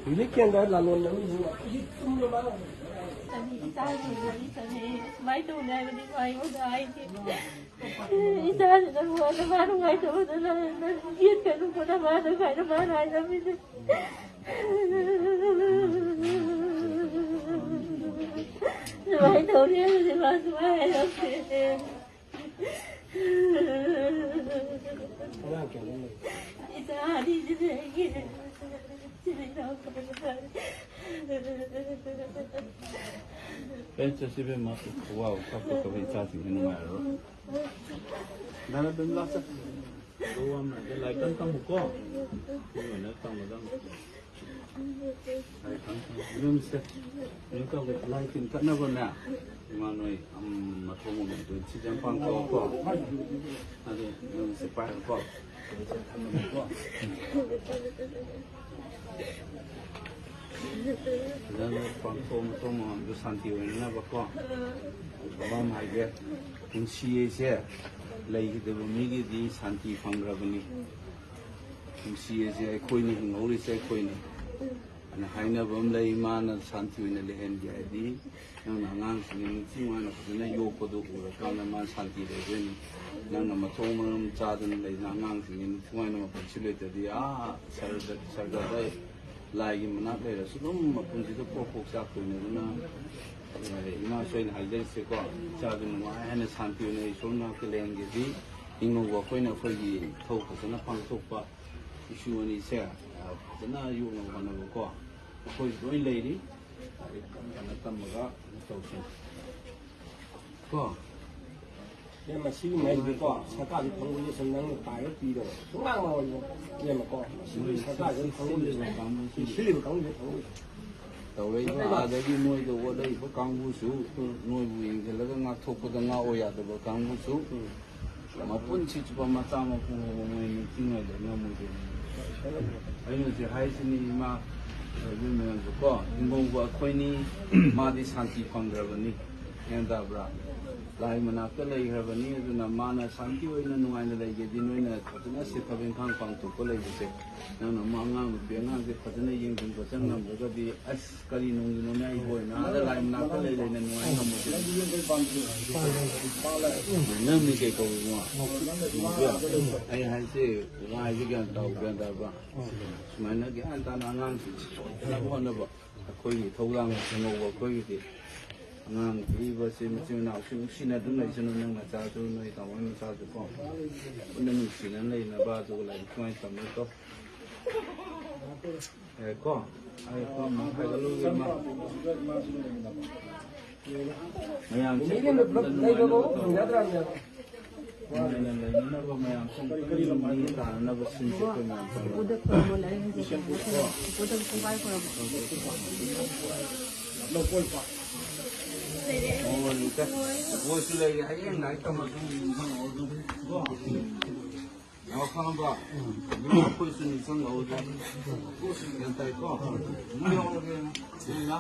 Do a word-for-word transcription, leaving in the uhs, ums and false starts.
ꯍꯧꯖꯤꯛ ꯀꯦꯟꯗ꯭ꯔ ꯂꯥꯂꯣꯟ ꯑꯃꯁꯨ ꯍꯧꯖꯤꯛ ꯇꯨꯝꯕ ꯃꯥ ꯑꯅꯤ ꯏꯆꯥꯁꯤꯡ ꯋꯥꯔꯤ ꯁꯥꯟꯅꯩ꯫ ꯁꯨꯃꯥꯏꯅ ꯇꯧꯅꯤ ꯍꯥꯏꯕꯗꯤ ꯃꯥ ꯑꯩꯉꯣꯟꯗ ꯍꯥꯏꯗꯦ꯫ ꯏꯆꯥꯁꯤꯅ ꯂꯣꯟꯗ ꯃꯥ ꯅꯨꯡꯉꯥꯏꯇꯕꯗꯨꯅ ꯅꯪ ꯌꯦꯠꯀꯅꯨꯀꯣ ꯅꯃꯥꯗ ꯀꯥꯏꯅ ꯃꯥꯅ ꯍꯥꯏꯔꯝꯃꯤꯅꯦ꯫ ꯁꯨꯃꯥꯏꯅ ꯇꯧꯅꯤ ꯍꯥꯏꯕꯗꯤ ꯃꯥ ꯁꯨꯃꯥꯏꯅ ꯍꯥꯏꯔꯝꯃꯦ꯫ ꯑꯉꯥꯡ ꯀꯌꯥ ꯂꯩ? ꯏꯆꯥ ꯑꯅꯤꯁꯤꯗꯤ ꯑꯩꯒꯤ ꯁꯤꯗ ꯏꯅꯥꯎ ꯄꯥꯔꯦ꯫ ꯑꯦ, ꯆꯠꯁꯤ ꯏꯕꯦꯝꯃ, ꯋꯥꯕ ꯈꯣꯠꯄ ꯇꯧꯕ ꯏꯆꯥꯁꯤꯡꯁꯤ ꯅꯨꯡꯉꯥꯏꯔꯔꯣꯏ꯫ ꯗꯥ ꯔꯕꯤꯟꯗ꯭ꯔ, ꯆꯠ꯫ ꯂꯥꯏꯔꯤꯛ ꯀꯟꯅ ꯇꯝꯃꯨꯀꯣ꯫ ꯁꯤ ꯑꯣꯏꯅ ꯇꯝꯒꯗꯕꯅꯤ꯫ ꯌꯨꯝꯁꯦ, ꯀꯩꯅꯣ ꯇꯧꯒꯦ, ꯂꯥꯏ ꯇꯤꯟ ꯀꯠꯅꯕꯅꯦ, ꯏꯃꯥ ꯅꯣꯏ, ꯎꯝ, ꯃꯊꯣꯡ ꯑꯃ ꯑꯗꯨ ꯁꯤꯖꯟ ꯄꯥꯡꯊꯣꯛꯑꯣꯀꯣ꯫ ꯑꯗꯨ ꯌꯨꯝꯁꯦ ꯄꯥꯏꯔꯣꯀꯣ꯫ ꯐꯖꯅ ꯄꯥꯡꯊꯣꯛꯑ ꯃꯊꯣꯡ ꯃꯉꯝꯗ ꯁꯥꯟꯇꯤ ꯑꯣꯏꯅꯅꯕꯀꯣ꯫ ꯕꯕꯥ ꯑꯃ ꯍꯥꯏꯒꯦ, ꯄꯨꯟꯁꯤ ꯍꯥꯏꯁꯦ ꯂꯩꯈꯤꯗꯕ ꯃꯤꯒꯤꯗꯤ ꯁꯥꯟꯇꯤ ꯐꯪꯈ꯭ꯔꯕꯅꯤ꯫ ꯅꯨꯡꯁꯤꯌꯦꯁꯦ ꯑꯩꯈꯣꯏꯅ ꯍꯤꯡꯍꯧꯔꯤꯁꯦ ꯑꯩꯈꯣꯏꯅ꯫ ꯑꯗꯨꯅ ꯍꯥꯏꯅꯕ ꯑꯃ ꯂꯩ, ꯃꯥꯅ ꯁꯥꯟꯇꯤ ꯑꯣꯏꯅ ꯂꯩꯍꯟꯒꯦ ꯍꯥꯏꯗꯤ, ꯅꯪꯅ ꯑꯉꯥꯡꯁꯤꯡꯒꯤ ꯅꯤꯡꯊꯤ ꯅꯨꯡꯉꯥꯏꯅ ꯐꯖꯅ ꯌꯣꯛꯄꯗꯨ ꯎꯔꯀꯥꯟꯗ ꯃꯥ ꯁꯥꯟꯇꯤ ꯂꯩꯗꯣꯏꯅꯤ꯫ ꯅꯪꯅ ꯃꯊꯣꯡ ꯃꯔꯝ ꯆꯥꯗꯅ ꯂꯩꯗꯅ ꯑꯉꯥꯡꯁꯤꯡꯒꯤ ꯅꯤꯡꯊꯤ ꯅꯨꯡꯉꯥꯏꯅ ꯃꯄꯨꯟꯁꯤ ꯂꯩꯇ꯭ꯔꯗꯤ, ꯑꯥ ꯁꯔꯒ-, ꯁꯔꯒꯗ ꯂꯥꯏꯒꯤ ꯃꯅꯥꯛ ꯂꯩꯔꯁꯨ ꯑꯗꯨꯝ ꯃꯄꯨꯟꯁꯤꯗ ꯄꯣꯛ ꯄꯣꯛ ꯆꯥꯛꯇꯣꯏꯅꯤ꯫ ꯑꯗꯨꯅ, ꯑꯦ, ꯏꯃꯥꯁꯨ ꯑꯩꯅ ꯍꯥꯏꯖꯔꯤꯁꯦꯀꯣ, ꯏꯆꯥꯗꯨ ꯅꯨꯡꯉꯥꯏ ꯍꯥꯏꯅ ꯁꯥꯟꯇꯤ ꯑꯣꯏꯅ ꯏꯁꯣꯔ ꯃꯅꯥꯛꯇ ꯂꯩꯍꯟꯒꯦꯗꯤ, ꯍꯤꯡꯍꯧꯕ ꯑꯩꯈꯣꯏꯅ ꯑꯩꯈꯣꯏꯒꯤ ꯏꯊꯧ ꯐꯖꯅ ꯄꯥꯡꯊꯣꯛꯄ, ꯏꯁꯨ ꯑꯅꯤꯁꯦ, ꯑ, ꯐꯖꯅ ꯌꯣꯛꯅꯕ ꯍꯣꯠꯅꯕꯀꯣ꯫ ꯑꯩꯈꯣꯏꯁꯨ ꯂꯣꯏ ꯂꯩꯔꯤ꯫ ꯂꯥꯏꯔꯤꯛ ꯀꯟꯅ ꯀꯟꯅ ꯇꯝꯃꯒ ꯀꯩꯅꯣ ꯇꯧꯁꯤ꯫ ꯀꯣ? ꯏꯕꯦꯝꯃ, ꯁꯤꯒꯤ ꯃꯩꯗꯤꯀꯣ, ꯁꯔꯀꯥꯔꯒꯤ ꯐꯪꯕꯁꯦ ꯁꯨꯝ ꯅꯪꯅ ꯄꯥꯏꯔ ꯄꯤꯗꯕ꯫ ꯁꯨꯡꯉꯥꯡ ꯉꯥꯡꯉꯣꯏꯕ꯫ ꯏꯕꯦꯝꯃꯀꯣ, ꯁꯤꯒꯤ ꯁꯔꯀꯥꯔꯒꯤ ꯐꯪꯕꯁꯦ ꯁꯨꯝ ꯁꯤꯜꯂꯤꯕ ꯀꯥꯡꯕꯨꯁꯦ ꯐꯪꯕꯁꯦ꯫ ꯇꯧꯔꯛꯏꯕ ꯑꯥꯗꯒꯤ ꯅꯣꯏꯗ ꯑꯣꯠꯂꯛꯏꯕ ꯀꯥꯡꯕꯨꯁꯨ, ꯅꯣꯏꯕꯨ ꯌꯦꯡꯁꯤꯜꯂꯒ ꯉꯥꯛꯊꯣꯛꯄꯗ ꯉꯥꯛꯑꯣ ꯌꯥꯗꯕ ꯀꯥꯡꯕꯨꯁꯨ, ꯃꯄꯨꯟꯁꯤ ꯆꯨꯞꯄ ꯃꯆꯥ ꯃꯄꯨ ꯃꯣꯏ ꯅꯤꯡꯊꯤꯅ ꯂꯩ ꯉꯝꯃꯣꯏꯗꯣꯏꯅꯤ꯫ ꯑꯩꯅ ꯍꯧꯖꯤꯛ ꯍꯥꯏꯁꯤꯅꯤ ꯏꯃꯥ, ꯑꯗꯨ ꯃꯌꯥꯝꯁꯨ ꯀꯣ, ꯍꯤꯡꯍꯧꯕ ꯑꯩꯈꯣꯏꯅꯤ, ꯃꯥꯗꯤ ꯁꯥꯟꯇꯤ ꯐꯪꯗ꯭ꯔꯕꯅꯤ꯫ ꯒ꯭ꯌꯥꯟ ꯇꯥꯕ꯭ꯔꯥ? ꯂꯥꯏ ꯃꯅꯥꯛꯇ ꯂꯩꯈ꯭ꯔꯕꯅꯤ꯫ ꯑꯗꯨꯅ ꯃꯥꯅ ꯁꯥꯟꯇꯤ ꯑꯣꯏꯅ ꯅꯨꯡꯉꯥꯏꯅ ꯂꯩꯒꯦꯗꯤ, ꯅꯣꯏꯅ ꯐꯖꯅ ꯁꯤ ꯊꯕꯛ ꯏꯪꯈꯥꯡ ꯄꯥꯡꯊꯣꯛꯄ ꯂꯩꯕꯁꯦ, ꯅꯪꯅ ꯑꯃ ꯑꯉꯥꯡ ꯅꯨꯄꯤ ꯑꯉꯥꯡꯁꯦ ꯐꯖꯅ ꯌꯦꯡꯁꯤꯟ ꯈꯣꯠꯆꯟ ꯉꯝꯗ꯭ꯔꯒꯗꯤ, ꯑꯁ, ꯀꯔꯤ ꯅꯨꯡꯒꯤꯅꯣꯅꯦ, ꯑꯩꯕꯨ ꯑꯣꯏꯅ ꯑꯥꯗ ꯂꯥꯏ ꯃꯅꯥꯛꯇ ꯂꯩ ꯂꯩꯅ ꯅꯨꯡꯉꯥꯏ ꯉꯝꯃꯣꯏꯗꯣꯏꯅꯣ? ꯅꯪꯅꯤ ꯀꯩ ꯀꯧꯕꯅꯣ? ꯑꯩ ꯍꯥꯏꯁꯦ, ꯋꯥ ꯍꯥꯏꯁꯦ ꯒ꯭ꯌꯥꯟ ꯇꯥꯎ, ꯒ꯭ꯌꯥꯟ ꯇꯥꯕ꯭ꯔꯥ? ꯁꯨꯃꯥꯏꯅ ꯒ꯭ꯌꯥꯟ ꯇꯥꯅ ꯑꯉꯥꯡꯁꯤꯡꯁꯦ ꯁꯣꯏꯗꯅꯕ ꯍꯣꯠꯅꯕ꯫ ꯑꯩꯈꯣꯏꯒꯤ ꯏꯊꯧꯗꯥꯡ ꯈꯪꯍꯧꯕ ꯑꯩꯈꯣꯏꯒꯤꯗꯤ꯫ ꯑꯉꯥꯡ ꯄꯤꯛꯏꯕꯁꯤ ꯃꯆꯤꯟ ꯃꯅꯥꯎꯁꯤ ꯅꯨꯡꯁꯤꯅ ꯑꯗꯨꯝ ꯂꯩꯁꯅꯨ, ꯅꯪ ꯅꯆꯥꯁꯨ, ꯅꯣꯏ ꯇꯥꯃꯣ ꯅꯆꯥꯁꯨ ꯀꯣ꯫ ꯄꯨꯟꯅ ꯅꯨꯡꯁꯤꯅꯅ ꯂꯩꯅꯕ, ꯑꯗꯨꯒ ꯂꯥꯏꯔꯤꯛ ꯁꯨꯃꯥꯏꯅ ꯇꯝꯃꯨꯀꯣ꯫ ꯌꯥꯔꯦꯀꯣ? ꯑꯩ ꯀꯣ, ꯃꯥ ꯍꯥꯏꯒꯠꯂꯨꯒꯦ, ꯃꯥ꯫ ꯃꯌꯥꯝꯁꯦ ꯄꯨꯂꯞ ꯄꯨꯂꯞ ꯅꯨꯡꯉꯥꯏꯅꯕ ꯇꯧ꯫ ꯅꯨꯡꯉꯥꯏꯅ ꯂꯩꯅꯅꯕ ꯃꯌꯥꯝꯁꯦ ꯑꯃꯨꯛꯇꯪ ꯃꯤ ꯇꯥꯅꯅꯕ ꯁꯤꯟꯁꯦ ꯑꯩꯈꯣꯏ ꯃꯌꯥꯝ ꯇꯧꯔꯒ꯫ ꯎꯄꯨꯗ ꯈꯨꯔꯨꯝꯃꯣ, ꯂꯥꯏꯔꯤꯛ ꯍꯩꯖꯕ ꯅꯠꯇꯅ ꯎꯄꯨꯗ ꯄꯨꯡꯄꯥꯏ ꯈꯨꯔꯨꯝꯃꯣ꯫ ꯃꯣꯏꯁꯨ ꯂꯩꯔꯦ, ꯃꯣꯏꯁꯨ ꯂꯩꯔꯦ꯫ ꯍꯌꯦꯡ ꯂꯥꯏꯔꯤꯛ ꯇꯝꯃꯁꯨ ꯑꯃꯨꯛ ꯅꯤꯡꯁꯤꯡꯉꯛꯑꯣ ꯑꯗꯨꯝ꯫ ꯀꯣ? ꯌꯥꯝ ꯈꯪꯉꯕ? ꯑꯗꯨꯝ ꯑꯩꯈꯣꯏꯁꯨ ꯅꯤꯡꯁꯤꯡꯉꯛꯑꯣ ꯑꯗꯨꯝ꯫ ꯒ꯭ꯌꯥꯟ ꯇꯥꯏꯀꯣ? ꯑꯗꯨꯝ ꯌꯥꯎꯔꯒꯦ꯫ ꯑꯩꯅ